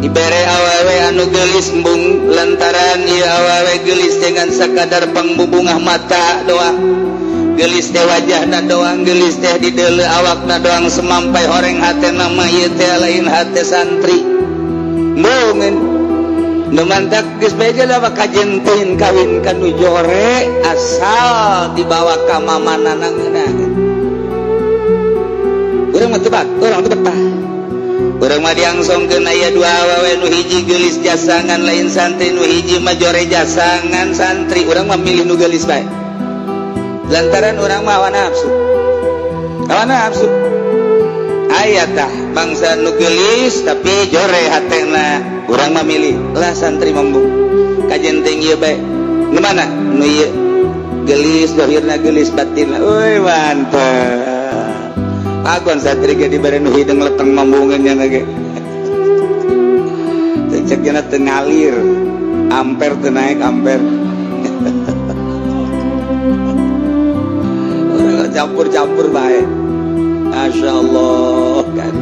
Dibere awewe anu gelis embung lantaran ieu awewe gelis dengan sakadar pangbubungah mata doang, gelis teh wajahna doang, gelis teh di deuleu awakna doang, semampai horeng hatena mah ieu teh lain hate santri. Embungeun nu mantak geus beja da kajentin kawin ka nu jore asal dibawa ka mamanana ngeunaheun. Urang mah teu urang teu betah. Urang mah diangsongkeun aya dua awewe, nu hiji geulis jasangan lain santri, nu hiji mah jore jasangan santri, urang mah milih nu geulis bae. Lantaran urang mah hawa nafsu. Hawa nafsu. Aya tah bangsa nu geulis tapi jore hatena, urang mah milih lah santri mambung. Kajenting ieu bae. Nu mana? Nu ieu geulis dohirna, geulis batinna. Euy, mantap. Agon santri ge dibere nu hideung leteng mambungeun nya ge. Cek nya teu ngalir. Ampere teu naik ampere. Campur-campur bae. Masya Allah kan.